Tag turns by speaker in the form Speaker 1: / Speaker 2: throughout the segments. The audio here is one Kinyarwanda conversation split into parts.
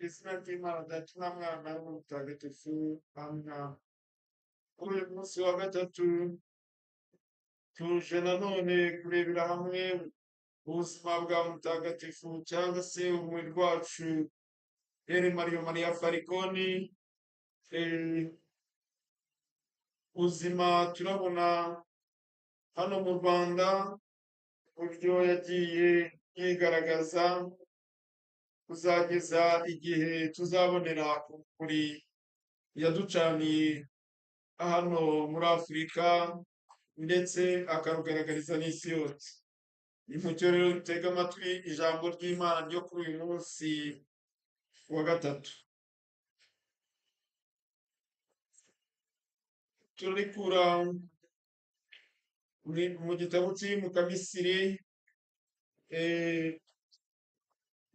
Speaker 1: Izina ry'Imana Data na Mwana n'Umutagatifu, Amina. Kuri uyu munsi wa gatatu tuje nanone kurebera hamwe ubuzima bwa mutagatifu cyangwa se urumuri rwacu Ere Mario Maria Falconi. Ubuzima turabona hano mu Rwanda uburyo yagiye yigaragaza kuzageza igihe tuzabonera urumuri yaducaniye hano muri Afurika ndetse akarugaragariza n'isi yose. Ni mucyo rero dutega amatwi ijambo ry'Imana ryo kuri uyu munsi wa gatatu. Turarikura mu gitabo cy'Iyimukamisiri,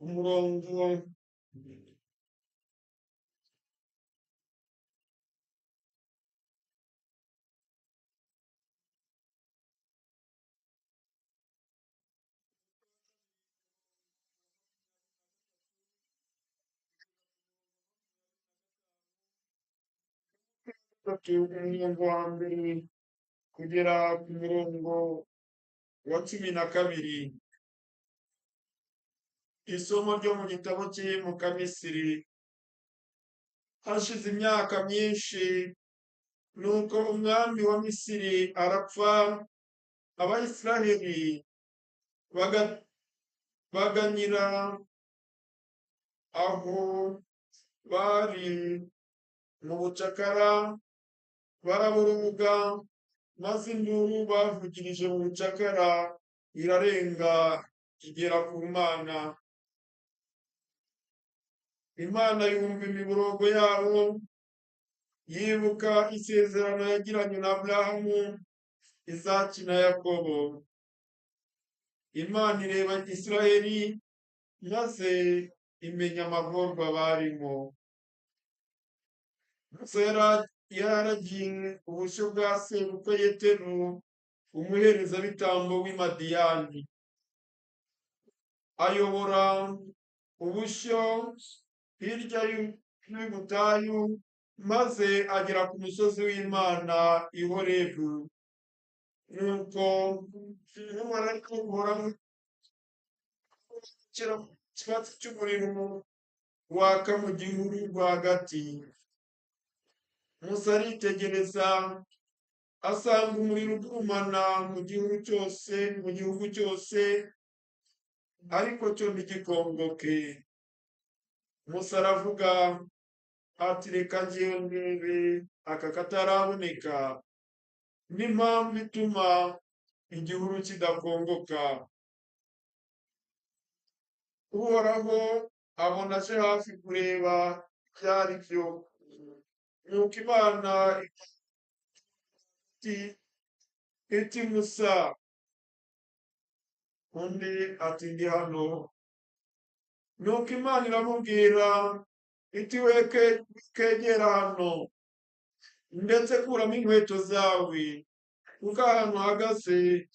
Speaker 1: umurongo umurongo wa mbere kugera ku murongo wa 12. Isomo ryo mu gitabo cy'Iyimukamisiri. Hashize imyaka myinshi, nuko umwami wa Misiri arapfa, Abayisraheli baganyira aho bari mu bucakara, baraboroga, maze induru bavugirije mu bucakara irarenga igera ku Mana. Imana yumva imiborogo yabo, yibuka isezerano yagiranye na Aburahamu, Izaki na Yakobo. Imana ireba Isiraheli maze imenya amagorwa barimo. Musa yaragiye ubushyo bwa sebukwe Yetero, umuherezabitambo w'i Madiyani, ayobora ubushyo hirya y'ubutayu, maze agera ku musozi w'Imana i Horebu. Nuko umumarayika w'Uhoraho ikibatsi cy'umuriro waka mu gihuru rwagati. Musa aritegereza asanga umuriro ugurumana mu gihugu cyose, mu gihugu cyose, ariko cyo ntigikongoke. Musa aravuga ati reka njyewe ndebe aka kataraboneka n'impamvu ituma igihuru kidakongoka. Uhoraho abona aje hafi kureba ibyo ari byo. Nuko Imana iti Musa, undi ati ndi hano. Nuko Imana iramubwira iti weke kegera hano, ndetse kuramo inkweto zawe, kuko ahantu uhagaze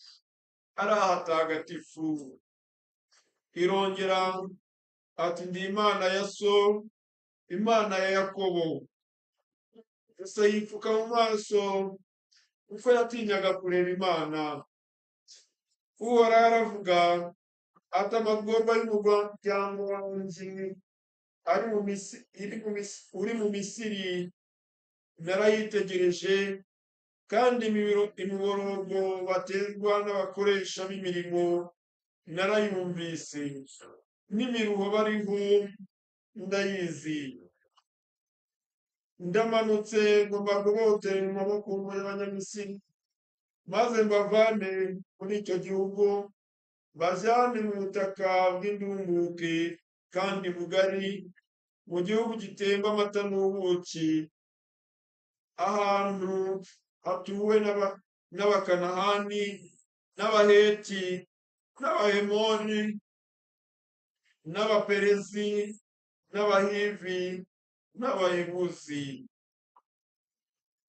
Speaker 1: ari ahatagatifu. Irongera ati ndi Imana ya so, Imana ya Yakobo. Musa yipfuka mu maso kuko yatinyaga kureba Imana. Uhoraho aravuga ati amagorwa y'umuryango wanjye uri mu Misiri narayitegereje, kandi imiborogo baterwa n'abakoresha b'imirimo narayumvise, n'imiruho bariho ndayizi. Ndamanutse ngo mbagobotere mu maboko y'Abanyamisiri, maze mbavane muri icyo gihugu, bajyane mu butaka bw'indumbuke kandi bugari, mu gihugu gitemba amata n'ubuki, ahantu hatuwe n'Abakanahani, n'Abaheti, n'Abahemoni, n'Abaperezi, n'Abahivi, n'Abayebusi.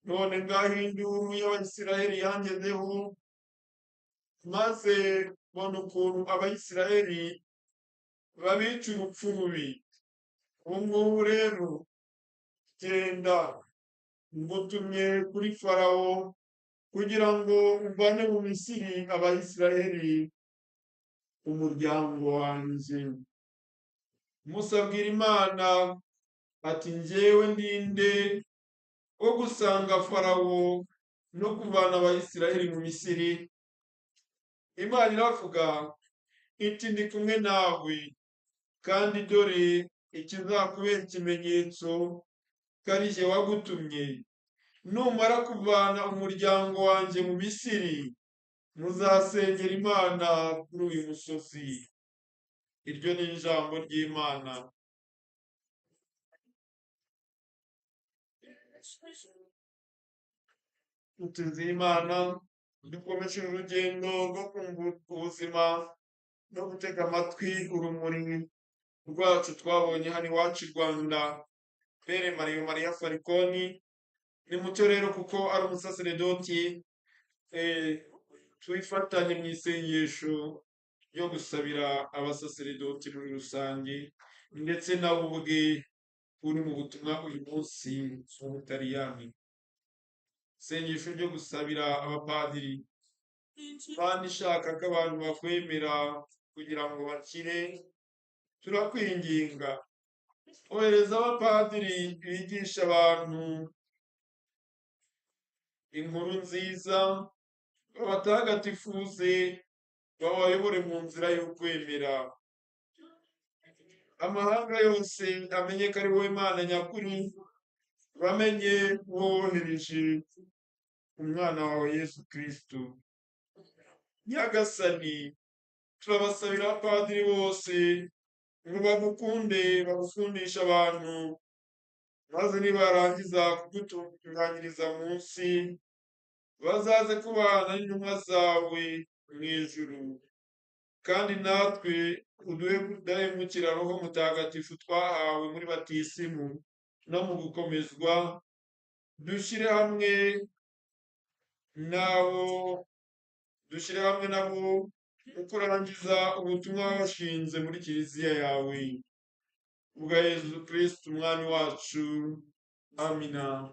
Speaker 1: None ngaho induru y'Abayisraheli yangezeho, Maze mbona ukuntu Abayisiraheli babica urupfu rubi. Ubu ngubu rero genda, ngutumye kuri Farawo kugira ngo uvane mu Misiri Abayisiraheli umuryango wanjye. Musa abwira Imana ati: njyewe ndinde wo gusanga Farawo no kuvana Abayisiraheli mu Misiri? Imana iravuga iti: ndi kumwe nawe, kandi dore ikizakubera ikimenyetso ko ari jye wagutumye: numara kuvana umuryango wanjye mu Misiri, muzasengera Imana kuri uyu musozi. Iryo ni ijambo ry'Imana. Nshuti z'Imana, dukomeje urugendo rwo kumva ubuzima no gutega amatwi urumuri rwacu twabonye hano iwacu i Rwanda. Pere Mario Maria Falconi ni mucyo rero, kuko ari umusaseredoti, twifatanye mu isengesho ryo gusabira abasaseredoti muri rusange, ndetse nawe ubwe uri mu butumwa uyu munsi mu Butaliyani. Isengesho ryo gusabira abapadiri. Imana ishaka ko abantu bakwemera kugira ngo bakire, turakwinginga, ohereza abapadiri bigisha abantu inkuru nziza, babatagatifuze, babayobore mu nzira y'ukwemera. Amahanga yose amenye ko ari wowe Mana nyakuri, bamenye wohereje umwana wawe Yesu Kristo. Nyagasani, turabasabira abapadiri bose ngo bagukunde, bagukundishe abantu, maze nibarangiza kugutunganyiriza munsi, bazaze kubana n'intumwa zawe mu ijuru. Kandi natwe uduhe kudahemukira Roho Mutagatifu twahawe muri batisimu no mu gukomezwa, dushyire hamwe nabo, dushyire hamwe nabo mu kurangiza ubutumwa washinze muri kiliziya yawe. Ubwa Yezu Kristu Umwami wacu. Amina.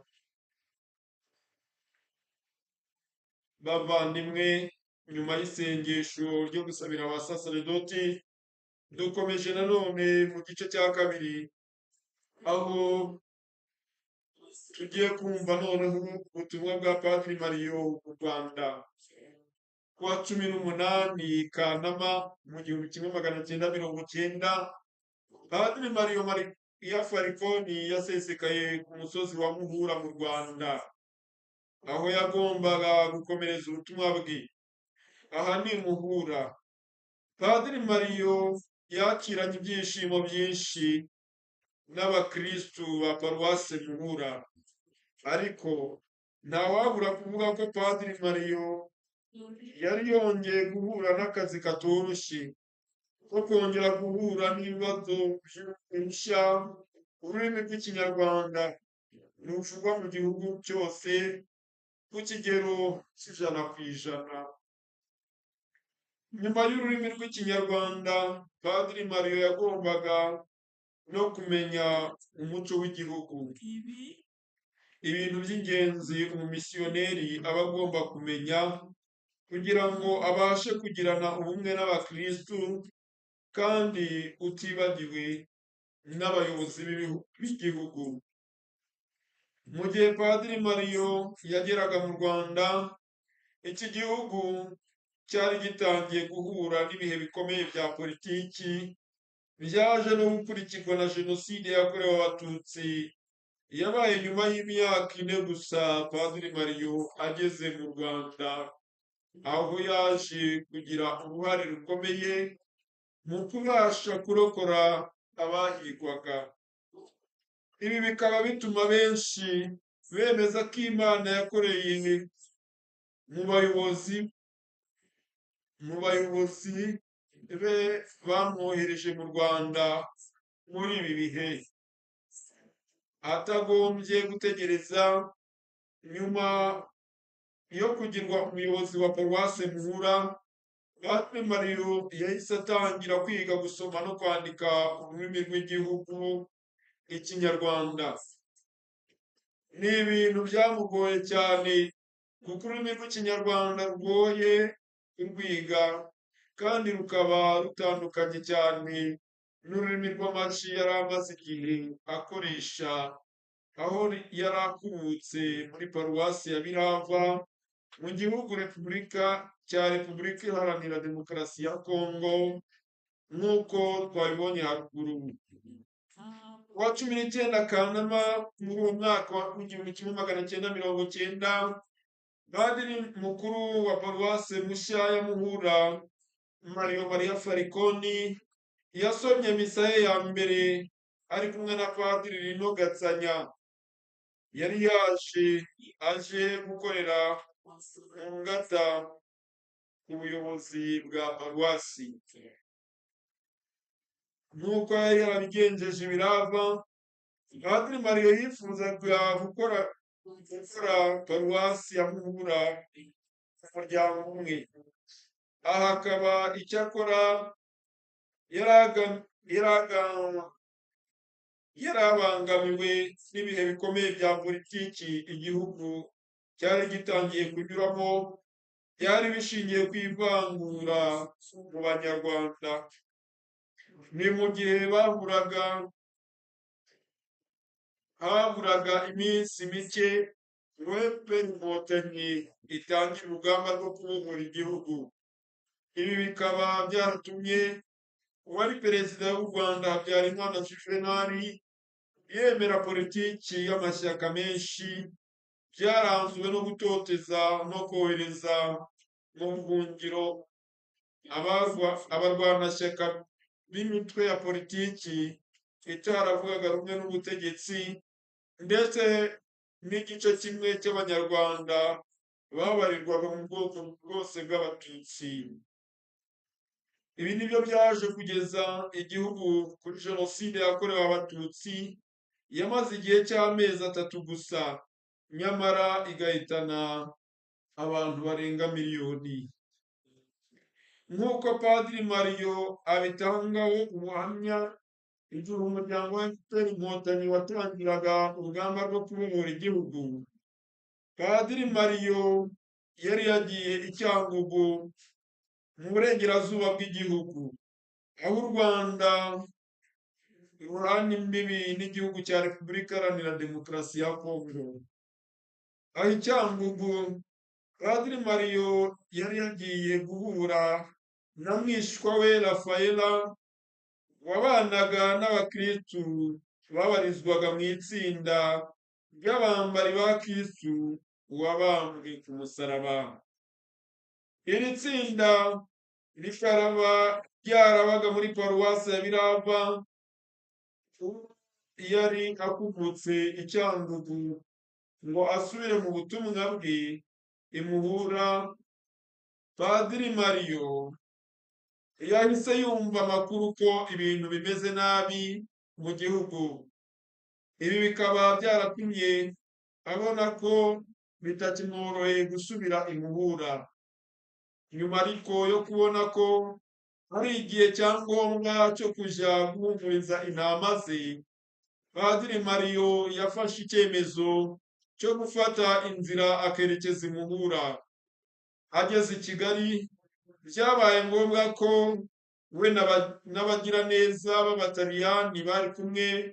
Speaker 1: Bavandimwe, nyuma y'isengesho ryo gusabira abasaseredoti, dukomeje nanone mu gice cya kabiri, aho tugiye kumva noneho ubutumwa bwa Padiri Mario mu Rwanda. Kuwa 18 Kanama mu 1990, Padiri Mario Maria Falconi yasesekaye ku musozi wa Muhura mu Rwanda, aho yagombaga gukomereza ubutumwa bwe. Aha ni Muhura. Padiri Mario yakiranye ibyishimo byinshi n'abakristu ba paruwase Muhura, ariko ntawabura kuvuga ko Padiri Mario yari yongeye guhura n'akazi katoroshye ko kongera guhura n'ibibazo bishya. Ururimi rw'Ikinyarwanda ruvugwa mu gihugu cyose ku kigero cy'100%. Nyuma y'ururimi rw'Ikinyarwanda, Padiri Mario yagombaga no kumenya umuco w'igihugu, ibintu by'ingenzi umumisiyoneri aba agomba kumenya kugira ngo abashe kugirana ubumwe n'abakristu, kandi utibagiwe n'abayobozi b'igihugu. Mu gihe Padiri Mario yageraga mu Rwanda, iki gihugu cyari gitangiye guhura n'ibihe bikomeye bya politiki, byaje no gukurikirwa na Jenoside yakorewe Abatutsi yabaye nyuma y'imyaka 4 gusa Padiri Mario ageze mu Rwanda, aho yaje kugira uruhare rukomeye mu kubasha kurokora abahigwaga. Ibi bikaba bituma benshi bemeza ko Imana yakoreye mu bayobozi be bamwohereje mu Rwanda muri ibi bihe, atagombye gutegereza nyuma yo kugirwa umuyobozi wa paruwase Muhura. Padiri Mario yahise atangira kwiga gusoma no kwandika ururimi rw'igihugu Ikinyarwanda. Ni ibintu byamugoye cyane kuko ururimi rw'Ikinyarwanda rugoye kurwiga kandi rukaba rutandukanye cyane n'ururimi rw'amaci yari amaze igihe akoresha aho yari akubutse muri paruwasi ya Birava mu gihugu Repubulika cya Repubulika Iharanira Demokarasi ya Kongo nk'uko twabibonye haruguru. Ku wa 19 Kanama muri uwo mwaka w'1990, Padiri mukuru wa paruwasi mushya ya Muhura, Mario Maria Fariconi, yasomye misa ye ya mbere ari kumwe na Padiri Rino Gatsanya. Yari yaje aje gukorera mu ngata ubuyobozi bwa paruwasi. Nk'uko yari yarabigenjeje ibirava, Padiri Mario yifuzaga gukora paruwasi ya Muhura umuryango umwe. Aha akaba icyakora yarabangamiwe n'ibihe bikomeye bya politiki igihugu cyari gitangiye kunyuramo, byari bishingiye ku ivangura mu Banyarwanda. Ni mu gihe haburaga iminsi mike ngo FPR Inkotanyi itangire urugamba rwo kubohora igihugu. Ibi bikaba byaratumye uwari perezida w'u Rwanda Habyarimana Juvenal yemera politiki y'amashyaka menshi, byaranzwe no gutoteza no kohereza mu buhungiro abarwanashyaka b'imitwe ya politiki itaravugaga rumwe n'ubutegetsi, ndetse n'igice kimwe cy'Abanyarwanda babarirwaga mu bwoko bwose bw'Abatutsi. Ibi nibyo byaje kugeza igihugu kuri jenoside yakorewe Abatutsi yamaze igihe cy'amezi 3 gusa, nyamara igahitana abantu barenga miliyoni. Nk'uko Padiri Mario abitangaho ubuhamya, igihe umuryango wa FPR Inkotanyi watangiraga urugamba rwo kubohora igihugu, Padiri Mario yari yagiye i Cyangugu mu burengerazuba bw'igihugu, aho u Rwanda ruhana imbibi n'igihugu cya Repubulika Iharanira Demokarasi ya Kongo. Aho i Cyangugu, Padiri Mario yari yagiye guhura na mwishywa we Rafaela wabanaga n'abakristu babarizwaga mu itsinda ry'abambari ba Kristu wabambwe ku musaraba. Iri tsinda rikaraba ryarabaga muri paruwasi ya Birava, yari akubutse i Cyangugu ngo asubire mu butumwa bwe i Muhura. Padiri Mario yahise yumva amakuru ko ibintu bimeze nabi mu gihugu. Ibi bikaba byaratumye abona ko bitakimworoheye gusubira i Muhura. Nyuma ariko yo kubona ko hari igihe cya ngombwa cyo kujya guhumuriza intama ze, Padiri Mario yafashe icyemezo cyo gufata inzira akerekeza i Muhura. Ageze i Kigali, byabaye ngombwa ko we n'abagiraneza b'Abataliyani bari kumwe,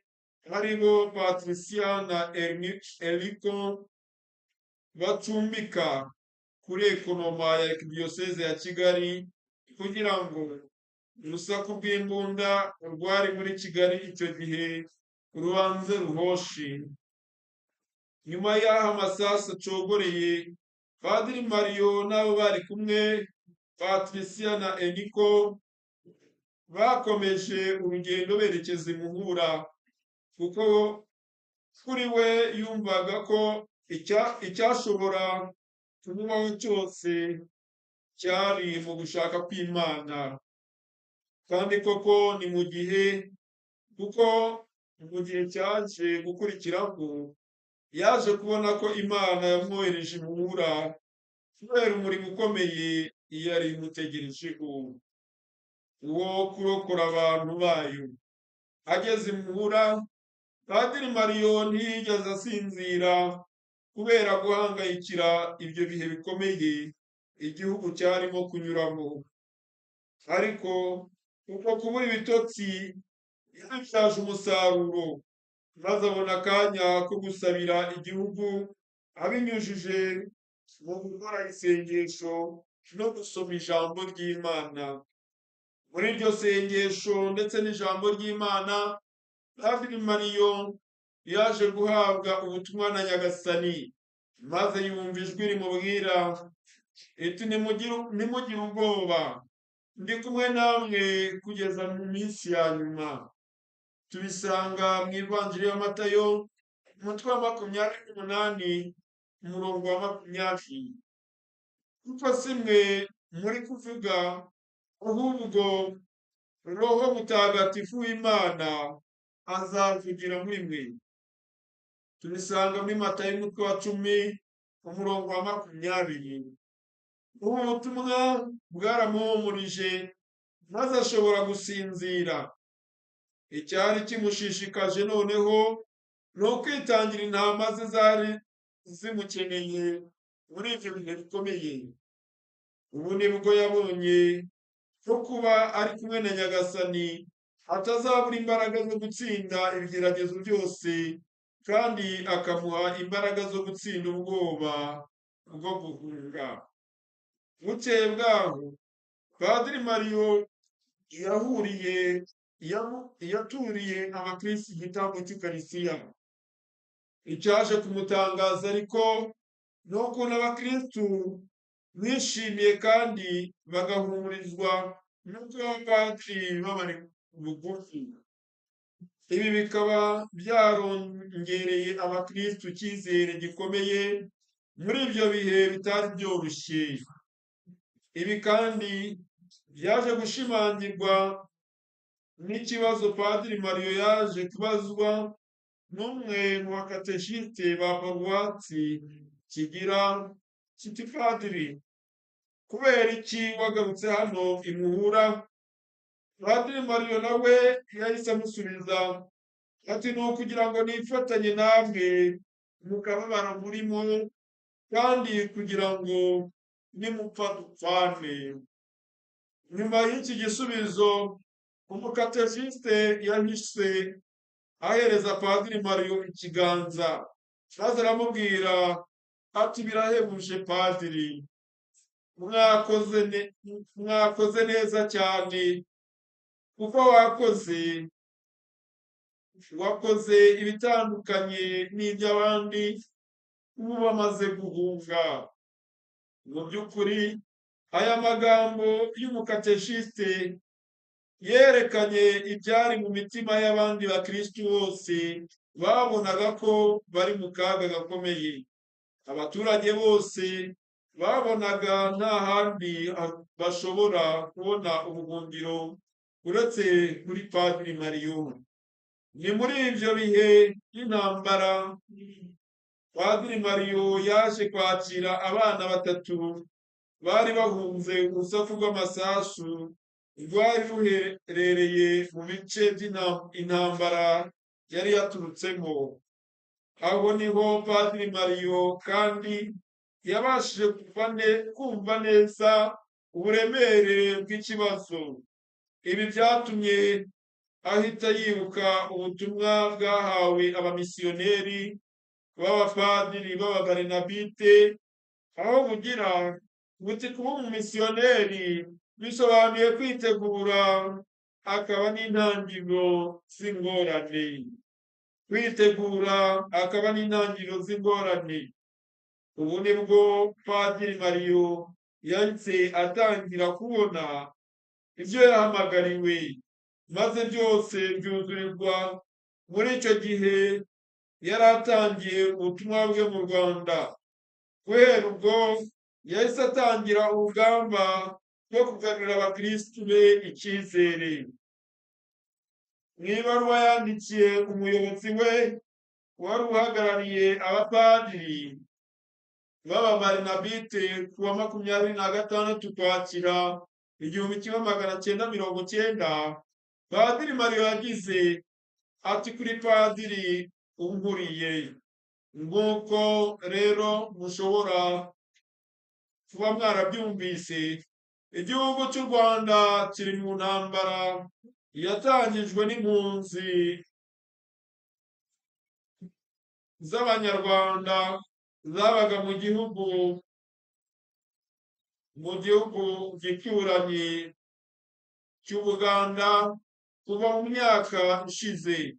Speaker 1: aribo Patricia na Enrico, bacumbika kuri ekonoma ya Diyoseze ya Kigali kugira ngo urusaku rw'imbunda rwari muri Kigali icyo gihe rubanze ruhoshe. Nyuma y'aho amasasu acogoreye, Padiri Mario n'abo bari kumwe, Patricia na Enrico, bakomeje urugendo berekeza i Muhura, kuko kuri we yumvaga ko icyashobora kumubaho cyose cyari mu gushaka kw'Imana. Kandi koko ni mu gihe, kuko mu gihe cyaje gukurikiraho yaje kubona ko Imana yamwohereje i Muhura kubera umurimo ukomeye yari imutegerejeho wo kurokora abantu bayo. Ageze imuhura, Padiri Mariyo ntiyigeze asinzira kubera guhangayikira ibyo bihe bikomeye igihugu cyarimo kunyuramo. Ariko uko kubura ibitotsi yabibyaje umusaruro, maze abona akanya ko gusabira igihugu abinyujije mu gukora isengesho no gusoma ijambo ry'Imana. Muri iryo sengesho ndetse n'ijambo ry'Imana, Padiri Mariyo yaje guhabwa ubutumwa na Nyagasani, maze yumva ijwi rimubwira iti: "Ntimugire ubwoba, ndi kumwe namwe kugeza mu minsi ya nyuma." Tubisanga mu Ivanjiri ya Matayo, umutwe wa 28, umurongo wa 20. Kuko si mwe muri kuvuga, ahubwo Roho Mutagatifu w'Imana azavugira muri mwe. Tubisanga muri Matayo, umutwe wa 10, umurongo wa 20. Ubu butumwa bwaramuhumurije, maze ashobora gusinzira. Icyari kimushishikaje noneho ni ukwitangira intama ze zari zimukeneye muri ibyo bihe bikomeye. Ubu nibwo yabonye ko kuba ari kumwe na Nyagasani atazabura imbaraga zo gutsinda ibigeragezo byose, kandi akamuha imbaraga zo gutsinda ubwoba bwo guhunga. Bukeye bwaho, Padiri Mariyo yaturiye abakristu igitambo cy'Ukarisitiya. Icyaje kumutangaza ariko ni ukuntu abakristu bishimiye kandi bagahumurizwa n'uko abapadiri babari bugufi. Ibi bikaba byarongereye abakristu icyizere gikomeye muri ibyo bihe bitari byoroshye. Ibi kandi byaje gushimangirwa n'ikibazo Padiri Mariyo yaje kubazwa n'umwe mu bakateshiste ba paruwasi kigira kiti: "Padiri, kubera iki wagarutse hano imuhura?" Padiri Mariyo nawe yahise amusubiza ati: "Ni ukugira ngo nifatanye namwe mu kababaro murimo, kandi kugira ngo nimupfa dupfane." Nyuma y'iki gisubizo, umukateshiste yahise ahereza Padiri Mariyo ikiganza, maze aramubwira ati: "Birahebuje Padiri, mwakoze neza cyane, kuko wakoze ibitandukanye n'iby'abandi ubu bamaze guhunga." Mu by'ukuri aya magambo y'umukateshiste yerekanye ibyari mu mitima y'abandi bakristu bose babonaga ko bari mu kaga gakomeye. Abaturage bose babonaga nta handi bashobora kubona ubuhungiro uretse kuri Padiri Mariyo. Ni muri ibyo bihe by'intambara Padiri Mariyo yaje kwakira abana batatu bari bahunze urusaku rw'amasasu rwari ruherereye mu bice by'intambara yari yaturutsemo. Aho niho Padiri Mariyo kandi yabashije kumva neza uburemere bw'ikibazo. Ibi byatumye ahita yibuka ubutumwa bwahawe abamisiyoneri b'abapadiri b'ababarenabite, aho bugira buti: "Kuba umumisiyoneri bisobanuye kwitegura akaba n'intangiriro z'ingorane." Kwitegura akaba n'intangiriro z'ingorane. Ubu nibwo Padiri Mariyo yahise atangira kubona ibyo yahamagariwe, maze byose byuzurirwa muri icyo gihe yari atangiye ubutumwa bwe mu Rwanda. Guhera ubwo yahise atangira urugamba rwo kugarurira abakristu be icyizere. Mu ibaruwa yandikiye umuyobozi we wari uhagarariye abapadiri, b'Ababarinabite ku wa 26 Ukwakira 1990, Padiri Mario yagize ati: "Kuri padiri unkuriye, nk'uko rero mushobora kuba mwarabyumvise, igihugu cy'u Rwanda kiri mu ntambara yatangijwe n'impunzi z'Abanyarwanda zabaga mu gihugu gituranyi cy'Ubuganda kuva mu myaka ishize,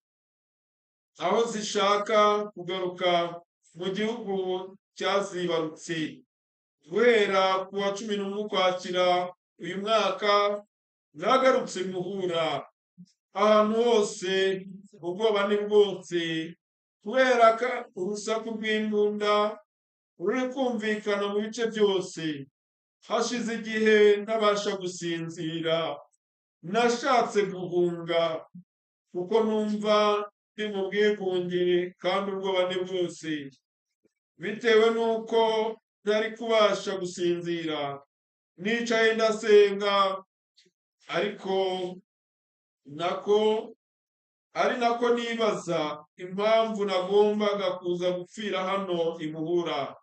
Speaker 1: aho zishaka kugaruka mu gihugu cyazibarutse. Guhera ku wa 11 Ukwakira uyu mwaka, nagarutse Muhura. Ahantu hose ubwoba ni bwose kubera ko urusaku rw'imbunda ruri kumvikana mu bice byose. Hashize igihe ntabasha gusinzira. Nashatse guhunga kuko numva ndi mu bwigunge kandi ubwoba ni bwose. Bitewe n'uko ntari kubasha gusinzira, nicaye ndasenga, ariko nako ari nako nibaza impamvu nagombaga kuza gupfira hano i Muhura.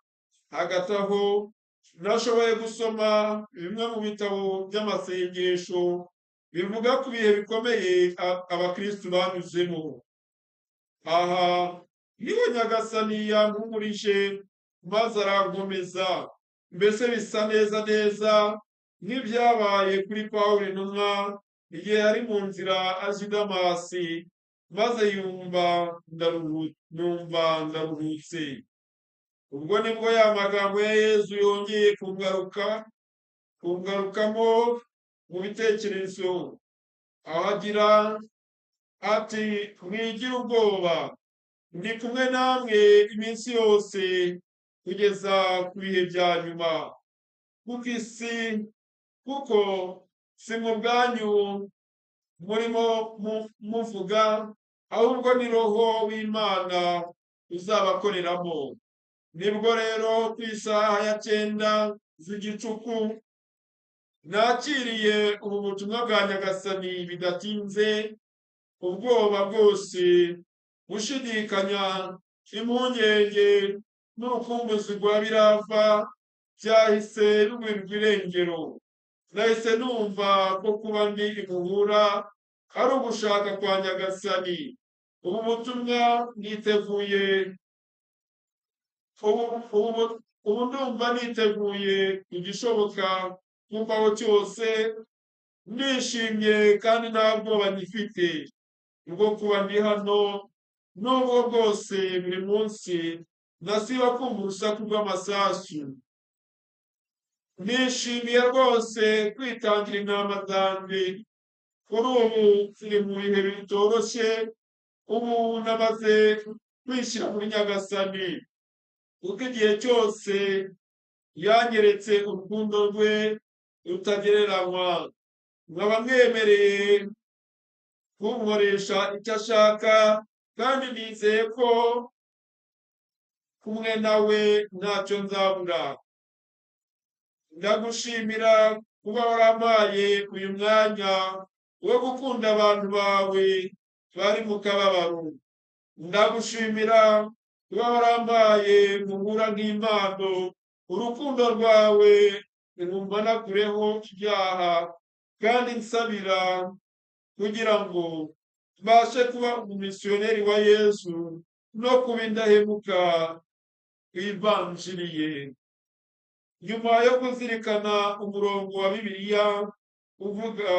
Speaker 1: Hagati aho nashoboye gusoma bimwe mu bitabo by'amasengesho bivuga ku bihe bikomeye abakristu banyuzemo. Aha niho Nyagasani yampumurije maze arankomeza. Mbese bisa neza neza nk'ibyabaye kuri Pawulo intumwa igihe yari mu nzira aje i Damasi, maze yumva numva ndaruhutse. Ubwo nibwo ya magambo ya Yezu yongeye kungarukamo mu bitekerezo, aho agira ati: "Mwigire ubwoba, ndi kumwe namwe iminsi yose kugeza ku bihe bya nyuma, kuko isi kuko si mu bwanyu murimo muvuga, ahubwo ni Roho w'Imana uzabakoreramo." Nibwo rero ku isaha ya 9 z'igicuku nakiriye ubu butumwa bwa Nyagasani. Bidatinze ubwoba bwose, gushidikanya, impungenge n'urukumbuzi rwa birava byahise biburirwa irengero. Nahise numva ko kuba ndi i Muhura ari ugushaka kwa Nyagasani. Ubu butumwa niteguye ubu ndumva niteguye igishoboka kumvaho cyose. Ndishimye kandi nta bwoba ngifite bwo kuba ndi hano, nubwo bwose buri munsi ntasiba kumva urusaku rw'amasasu. Nishimiye rwose kwitangira intama zanjye. Kuri ubu ziri mu bihe bitoroshye. Ubu namaze kwishyira muri Nyagasani, kuko igihe cyose yanyeretse urukundo rwe rutagereranywa, nkaba mwemereye kunkoresha icyo ashaka, kandi nizeye ko kumwe nawe ntacyo nzabura. Ndagushimira kuba warampaye uyu mwanya wo gukunda abantu bawe bari mu kababaro. Ndagushimira kuba warampaye Muhura nk'impano. Urukundo rwawe rumpanagureho ibyaha, kandi nsabira kugira ngo mbashe kuba umumisiyoneri wa Yesu no kuba indahemuka ku ivanjiri ye. Nyuma yo kuzirikana umurongo wa Bibiliya uvuga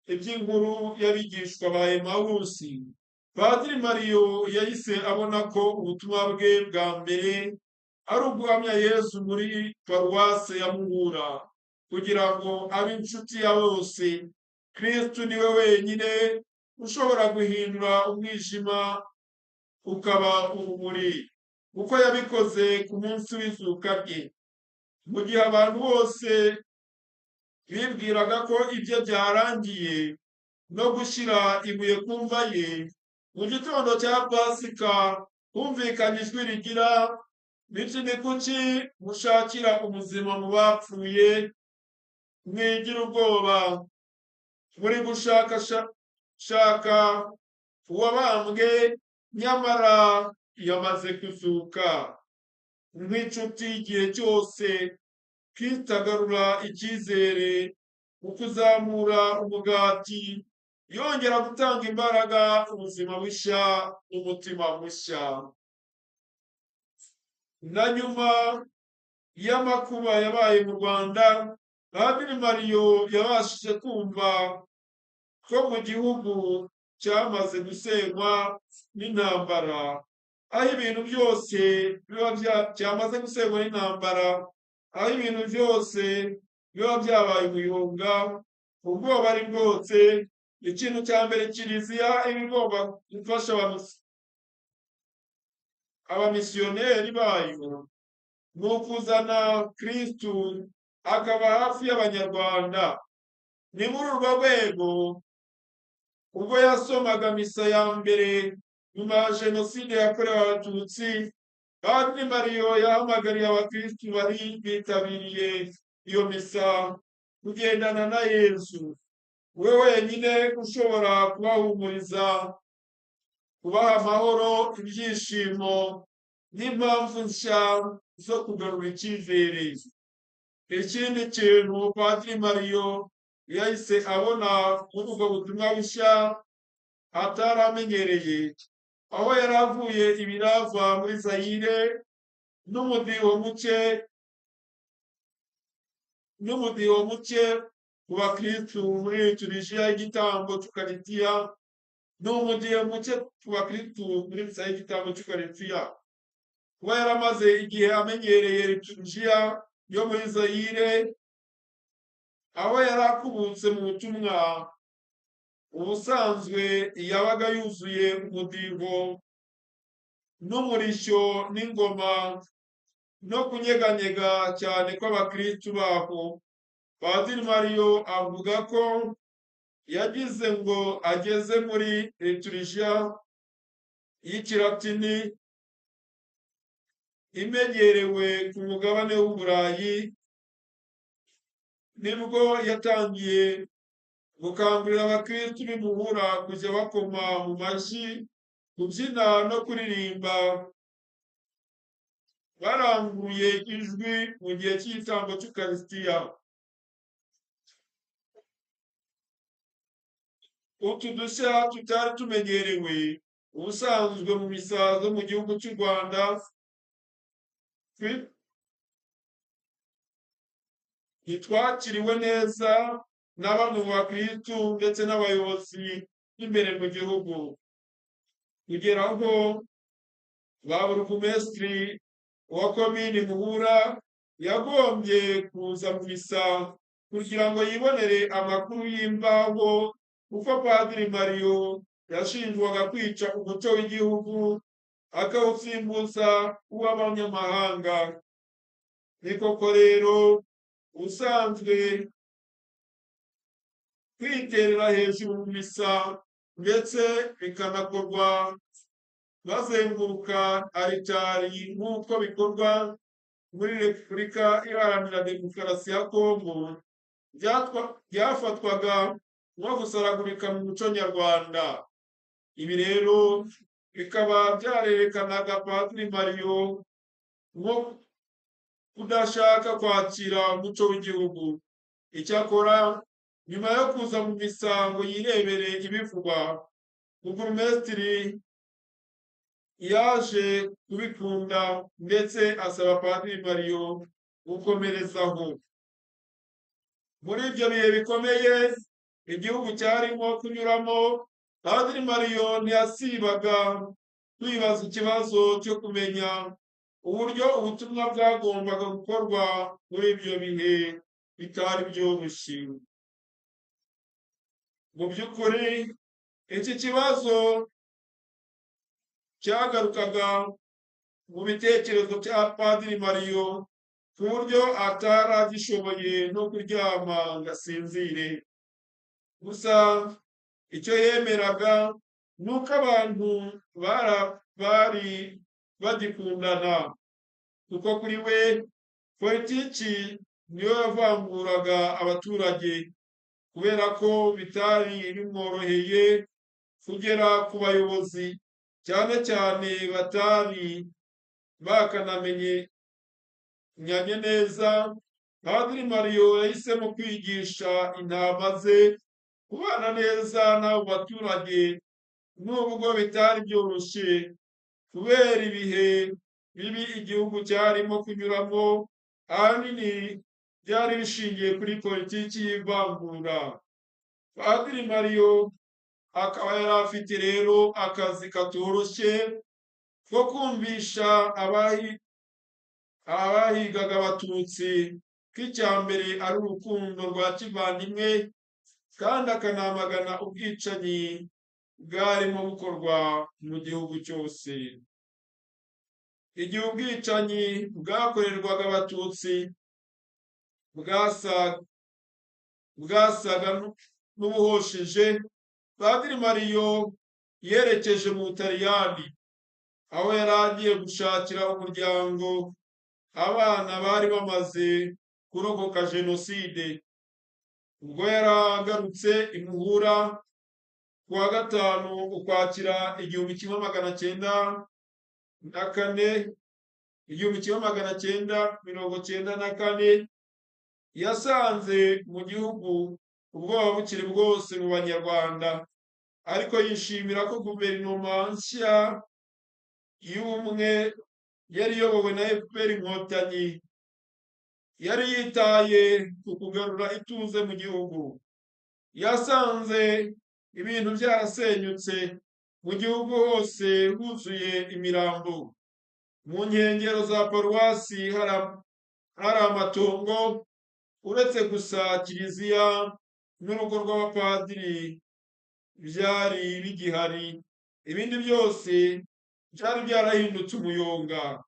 Speaker 1: iby'inkuru y'abigishwa ba Emawusi, Padiri Mario yahise abona ko ubutumwa bwe bwa mbere ari uguhamya Yesu muri paruwase ya Muhura kugira ngo abe inshuti ya bose. Kristu niwe wenyine ushobora guhindura umwijima ukaba urumuri, kuko yabikoze ku munsi w'izuka rye, mu gihe abantu bose bibwiraga ko ibye byarangiye no gushyira ibuye ku mva ye. Mu gitondo cya Pasika humvikanye ijwi rigira Bityo ni kuki mushakira ubuzima mu bapfuye, mwigira ubwoba, muri gushakashaka uwabambwe, nyamara yamaze kuzuka. Nk'inshuti y'igihe cyose, Kristo agarura icyizere mu kuzamura umugati, yongera gutanga imbaraga, ubuzima bushya n'umutima mushya. Na nyuma y'amakuba yabaye mu Rwanda, Padiri Mariyo yabashije kumva ko mu gihugu cyamaze gusenywa n'intambara, aho ibintu byose biba byamaze gusenywa n'intambara, aho ibintu byose biba byabaye umuyonga, ubwoba ari bwose. Ikintu cya mbere Kiliziya iba igomba gufasha abamisiyoneri bayo ni ukuzana Kristu akaba hafi y'Abanyarwanda. Ni muri urwo rwego ubwo yasomaga misa ya mbere nyuma ya Jenoside yakorewe Abatutsi, Padiri Mariyo yahamagariye abakristu bari bitabiriye iyo misa kugendana na Yezu, we wenyine ushobora kubahumuriza, kubaha amahoro, ibyishimo n'impamvu nshya zo kugarura icyizere. Ikindi kintu Padiri Mariyo yahise abona muri ubwo butumwa bushya atari amenyereye, aho yari avuye ibirava muri Zayire n'umudiho muke ku bakristu muri liturujia y'igitambo cy'Ukaristiya, n'umudiho muke ku bakristu muri misa y'igitambo cy'Ukaristiya. Kuba yaramaze igihe amenyereye liturujia yo muri Zayire, aho yari akubutse mu butumwa, ubusanzwe yabaga yuzuye umudiho n'umurishyo n'ingoma no kunyeganyega cyane kw'abakristu baho. Padiri Mariyo avuga ko yagize ngo ageze muri liturujia y'ikilatini imenyerewe ku mugabane w'Uburayi, nibwo yatangiye gukangurira abakristu b'imuhura kujya bakoma mu mashyi, kubyina no kuririmba baranguruye ijwi mu gihe cy'igitambo cy'Ukaristiya. Utu dushya tutari tumenyerewe ubusanzwe mu misa zo mu gihugu cy'u Rwanda ntitwakiriwe neza na bamwe mu bakristu ndetse n'abayobozi b'imbere mu gihugu, kugera aho ba burugumesitiri wa komini Muhura yagombye kuza mu misa kugira ngo yibonere amakuru y'imvaho, kuko Padiri Mariyo yashinjwaga kwica umuco w'igihugu akawusimbuza uw'abanyamahanga. Ni koko rero ubusanzwe kwiterera hejuru mu misa ndetse bikanakorwa bazenguruka aritari nk'uko bikorwa muri Repubulika Iharanira Demokarasi ya Kongo, byafatwaga nko gusaragurika mu muco nyarwanda. Ibi rero bikaba byarerekanaga Padiri Mariyo nko kudashaka kwakira umuco w'igihugu. Icyakora nyuma yo kuza mu misa ngo yirebere ibivugwa, burugumesitiri yaje kubikunda ndetse asaba Padiri Mariyo gukomerezaho. Muri ibyo bihe bikomeye igihugu cyarimo kunyuramo, Padiri Mariyo ntiyasibaga kwibaza ikibazo cyo kumenya uburyo ubutumwa bwagombaga gukorwa muri ibyo bihe bitari byoroshye. Mu by'ukuri iki kibazo cyagarukaga mu bitekerezo bya Padiri Mariyo ku buryo atari agishoboye no kuryama ngo asinzire. Gusa icyo yemeraga ni uko abantu bari bagikundana, Kuko kuri we politiki niyo yavanguraga abaturage, kubera ko bitari bimworoheye kugera ku bayobozi, cyane cyane batari bakanamenyanye neza. Padiri Mariyo yahisemo kwigisha intama ze kubana neza n'abo baturage, nubwo bitari byoroshye kubera ibihe bibi igihugu cyarimo kunyuramo, ahanini byari bishingiye kuri politiki y'ivangura. Padiri Mariyo akaba yari afite rero akazi katoroshye ko kumvisha abahigaga Abatutsi ko icya mbere ari urukundo rwa kivandimwe, kandi akanamagana ubwicanyi bwarimo bukorwa mu gihugu cyose. Igihe ubwicanyi bwakorerwaga Abatutsi bwasaga n'ubuhosheje, Padiri Mariyo yerekeje mu Butaliyani, aho yari agiye gushakira umuryango abana bari bamaze kurokoka jenoside. Ubwo yaragarutse i Muhura ku wa 5 Ukwakira 1994, 1994, yasanze mu gihugu ubwoba bukiri bwose mu Banyarwanda, ariko yishimira ko guverinoma nshya y'ubumwe yari iyobowe na FPR Inkotanyi yari yitaye ku kugarura ituze mu gihugu. Yasanze ibintu byarasenyutse mu gihugu hose, huzuye imirambo. Mu nkengero za paruwasi hari amatongo, uretse gusa kiliziya n'urugo rw'abapadiri byari bigihari, ibindi byose byari byarahindutse umuyonga.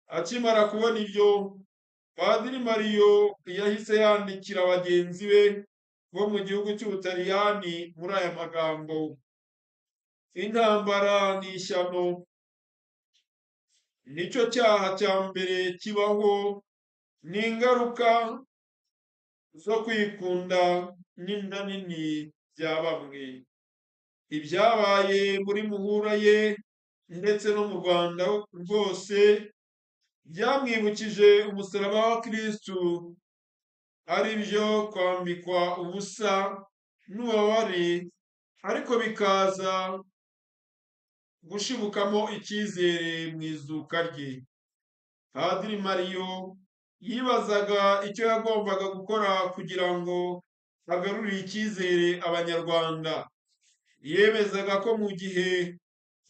Speaker 1: Akimara kubona ibyo, Padiri Mariyo yahise yandikira bagenzi be bo mu gihugu cy'Ubutaliyani muri aya magambo: intambara ni ishyano, nicyo cyaha cya mbere kibaho, ni ingaruka zo kwikunda n'inda nini bya bamwe. Ibyabaye muri Muhura ye ndetse no mu Rwanda rwose byamwibukije umusaraba wa Kristu, ari byo kwambikwa ubusa n'ububabare, ariko bikaza gushibukamo icyizere mu izuka rye. Padiri Mariyo yibazaga icyo yagombaga gukora kugira ngo agarurire icyizere Abanyarwanda. Yemezaga ko mu gihe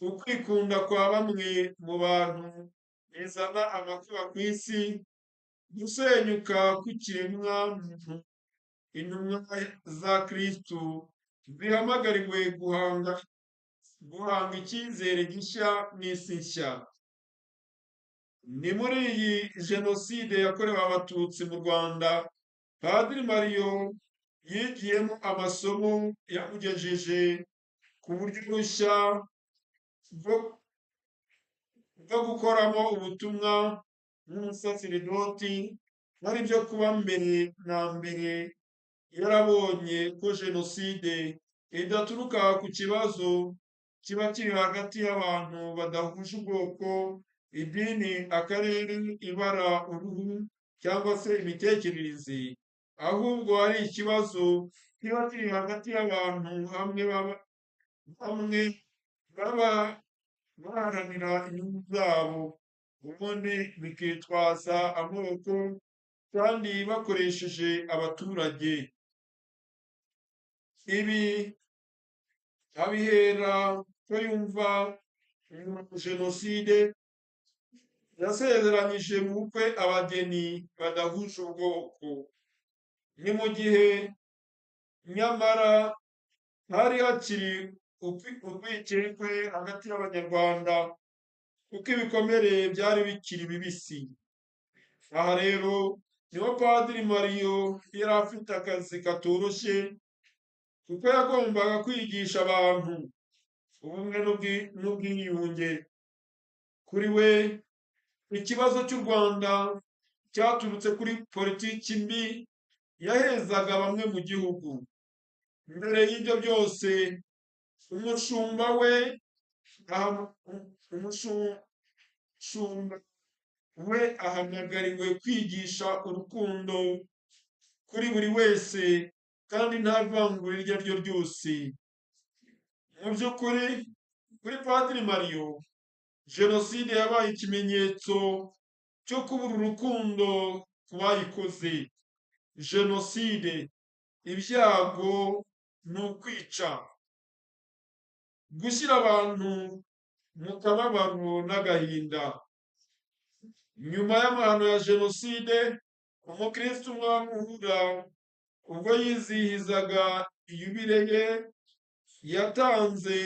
Speaker 1: ukwikunda kwa bamwe mu bantu bizana amakuba ku isi, gusenyuka kw'ikiremwa muntu, intumwa za Kristu zihamagariwe guhanga icyizere gishya n'isi nshya. Ni muri iyi jenoside yakorewe Abatutsi mu Rwanda, Padiri Mariyo yigiyemo amasomo yamugejeje ku buryo bushya bwo gukoramo ubutumwa nk'umusaseridoti, ari byo kuba mbere na mbere yarabonye ko jenoside idaturuka ku kibazo kiba kiri hagati y'abantu badahuje ubwoko, idini, akarere, ibara, uruhu cyangwa se imitekerereze, ahubwo ari ikibazo kiba kiri hagati y'abantu hamwe baba baharanira inyungu zabo, ubundi bikitwaza amoko kandi bakoresheje abaturage. Ibi abihera ko yumva nyuma ya jenoside yasezeranyije mu bukwe abageni badahuje ubwoko. Ni mu gihe nyamara hari hakiri urwikekwe hagati y'Abanyarwanda, kuko ibikomere byari bikiri bibisi. Aha rero niho Padiri Mariyo yari afite akazi katoroshye, kuko yagombaga kwigisha abantu ubumwe n'ubwiyunge. Kuri we Ikibazo cy'u Rwanda cyaturutse kuri politiki mbi yahezaga bamwe mu gihugu. Mbere y'ibyo byose, umushumba we umushumba we ahamagariwe kwigisha urukundo kuri buri wese kandi nta vangura iryo ari ryo ryose. Mu by'ukuri, kuri Padiri Mario, jenoside yabaye ikimenyetso cyo kubura urukundo ku bayikoze. Jenoside, ibyago ni ukwica, gushyira abantu mu kababaro n'agahinda. Nyuma y'amahano ya jenoside, umukristo umwe wa Muhura, ubwo yizihizaga yubile ye, yatanze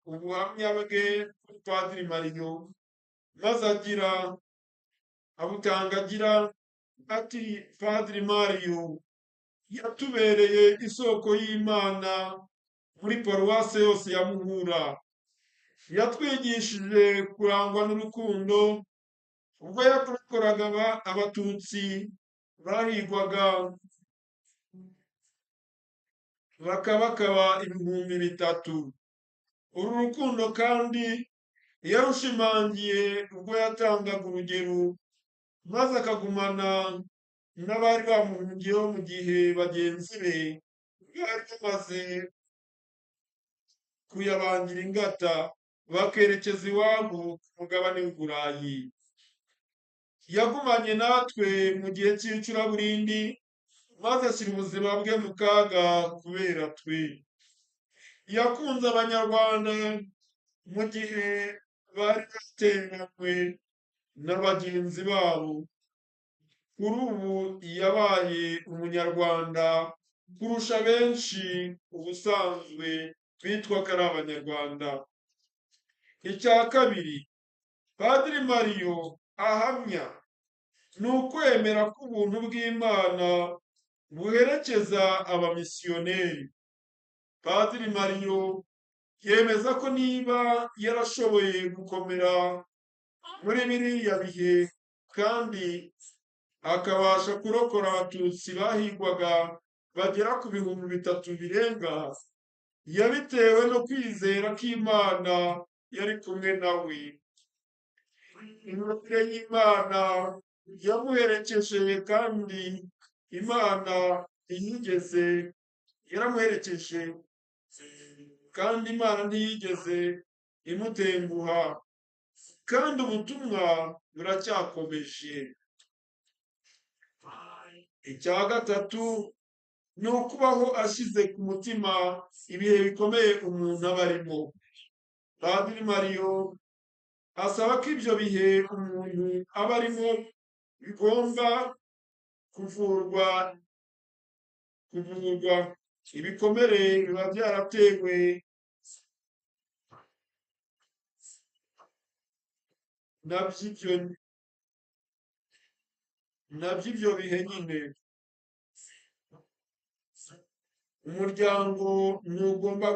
Speaker 1: ubuhamya bwe kuri Padiri Mario, maze agira abutanga agira ati: "Padiri Mario yatubereye isoko y'Imana muri paruwase yose ya Muhura. Yatwigishije kurangwa n'urukundo ubwo yakoraga Abatutsi bahigwaga bakabakaba 3000. Uru rukundo kandi yarushimangiye ubwo yatangaga urugero maze akagumana n'abari bamuhungiyeho mu gihe bagenzi be bari bamaze kuyabangira ingata bakerekeza iwabo ku mugabane w'Uburayi. Yagumanye natwe mu gihe cy'icuraburindi maze ashyira ubuzima bwe mu kaga kubera twe. Yakunze Abanyarwanda mu gihe bari batereranywe na bagenzi babo. Kuri ubu yabaye Umunyarwanda kurusha benshi ubusanzwe bitwa ko ari Abanyarwanda." Icya kabiri Padiri Mario ahamya ni ukwemera ko ubuntu bw'Imana buherekeza abamisiyoneri. Padiri Mario yemeza ko niba yarashoboye gukomera muri biriya bihe kandi akabasha kurokora Abatutsi bahigwaga bagera ku 3000 birenga, yabitewe no kwizera ko Imana yari kumwe nawe. Ingabire y'Imana yamuherekeje, kandi Imana ntiyigeze yaramuherekeje, kandi Imana ntiyigeze imutenguha, kandi ubutumwa buracyakomeje. Icya gatatu ni ukubaho ashyize ku mutima ibihe bikomeye umuntu aba arimo. Padiri Mario asaba ko ibyo bihe umuntu aba arimo bigomba kuvurwa ibikomere biba byaratewe na by'ibyo bihe nyine. Umuryango ntugomba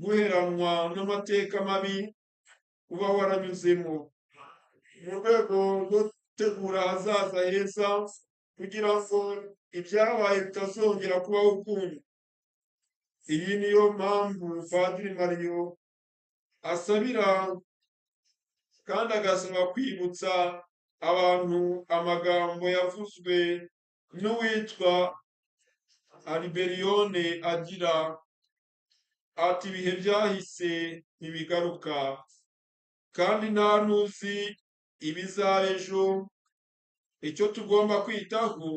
Speaker 1: guheranwa n'amateka mabi uba waranyuzemo. Mu rwego rwo gutegura ahazaza heza kugira ngo ibyabaye bitazongera kubaho ukundi. Iyi niyo mpamvu Padiri Mario asabira kandi agasaba kwibutsa abantu amagambo yavuzwe n'uwitwa Alberiyone agira ati: "Ibihe byahise ntibigaruka, kandi nta n'uzi ibizaba ejo. Icyo tugomba kwitaho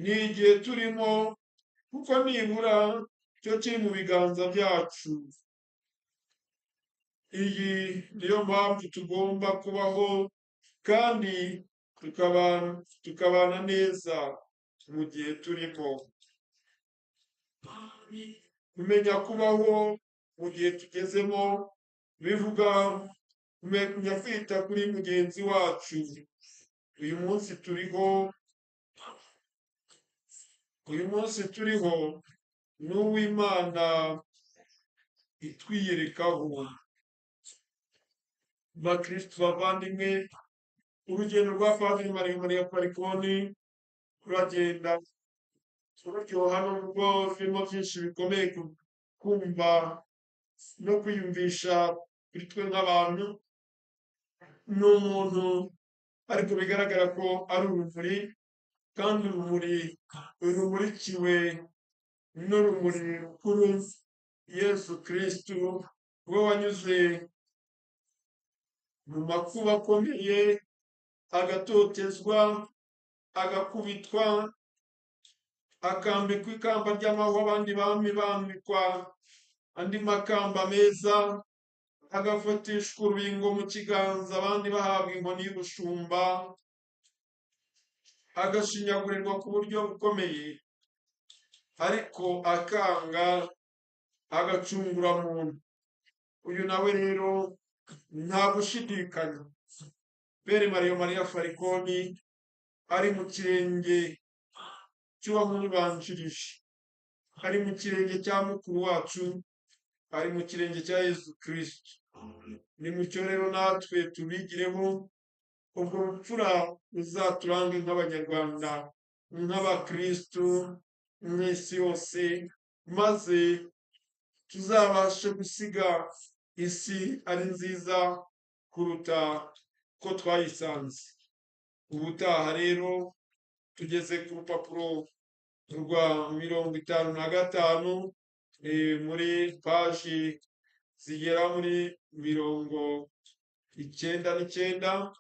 Speaker 1: ni igihe turimo, kuko nibura cyo kiri mu biganza byacu." Iyi niyo mpamvu tugomba kubaho kandi tukabana neza mu gihe turimo. Kumenya kubaho mu gihe tugezemo bivuga kumenya kwita kuri mugenzi wacu. Uyu munsi turiho, uyu munsi turiho ni uw'Imana itwiyerekaho. Bakristu bavandimwe, urugendo rwa Padiri Mario Maria Falconi ruragenda ruryoha nubwo rurimo byinshi bikomeye kumva no kwiyumvisha kuri twe nk'abantu. Ni umuntu ariko bigaragara ko ari urumuri, kandi urumuri rumurikiwe n'urumuri rukuru Yesu Kristu, we wanyuze mu makuba akomeye, agatotezwa, agakubitwa, akambikwa ikamba ry'amahwa, abandi bami bambikwa andi makamba meza, agafatishwa urubingo mu kiganza, abandi bahabwa inkoni y'ubushumba, agashinyagurirwa ku buryo bukomeye, ariko akanga, agacungura muntu. Uyu nawe rero nta gushidikanya, Père Mario Maria Falconi ari mu kirenge cy'uwamubanjirije, ari mu kirenge cya mukuru wacu, ari mu kirenge cya Yesu Kristu. Nimucyo rero natwe tubigireho ubwo bupfura buzaturange nk'Abanyarwanda, nk'Abakristu mw'isi yose, maze tuzabashe gusiga isi ari nziza kuruta ko twayisanze. Ubutaha rero tugeze ku rupapuro rwa 55, muri paji zigera muri 99.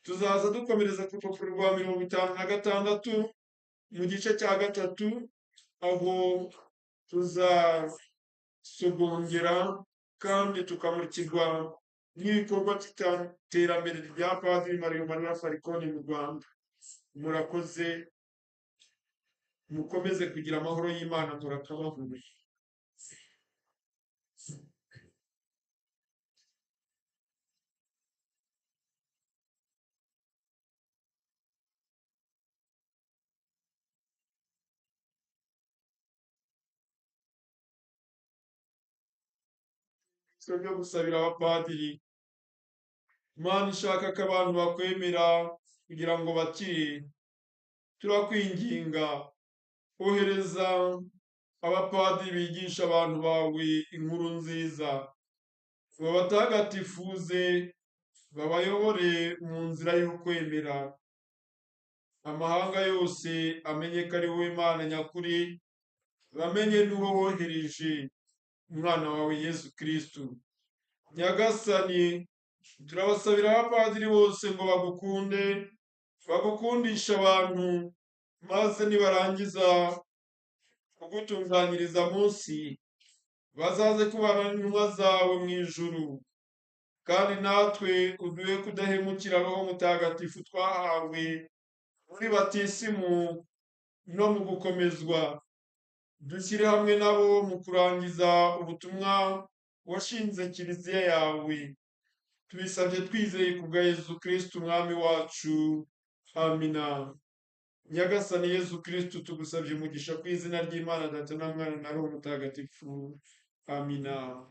Speaker 1: Tuzaza dukomereza ku rupapuro rwa 56 mu gice cya 3, aho tuzasogongera kandi tukamurikirwa n'ibikorwa by'iterambere rya Padiri Mario Maria Falconi mu Rwanda. Murakoze, mukomeze kugira amahoro y'Imana, murakabahuye. Byo gusabira abapadiri. Imana ishaka ko abantu bakwemera kugira ngo bakire, turakwinginga ohereza abapadiri bigisha abantu bawe inkuru nziza, babatagatifuze, babayobore mu nzira y'ukwemera. Amahanga yose amenye ko ari wowe Mana nyakuri, bamenye n'uwo wohereje, umwana wawe Yesu Kristu. Nyagasani, turabasabira abapadiri bose ngo bagukunde, bagukundishe abantu, maze nibarangiza kugutunganyiriza munsi, bazaze kubana n'intumwa zawe mu ijuru. Kandi natwe uduhe kudahemukira Roho Mutagatifu twahawe muri batisimu no mu gukomezwa. Dushyire hamwe nabo mu kurangiza ubutumwa washinze Kiliziya yawe. Tubisabye twizeye ku bwa Yezu Kristu Umwami wacu. Amina. Nyagasani Yezu Kristu, tugusabye umugisha ku izina ry'Imana Data na Mwana na Roho Mutagatifu. Amina.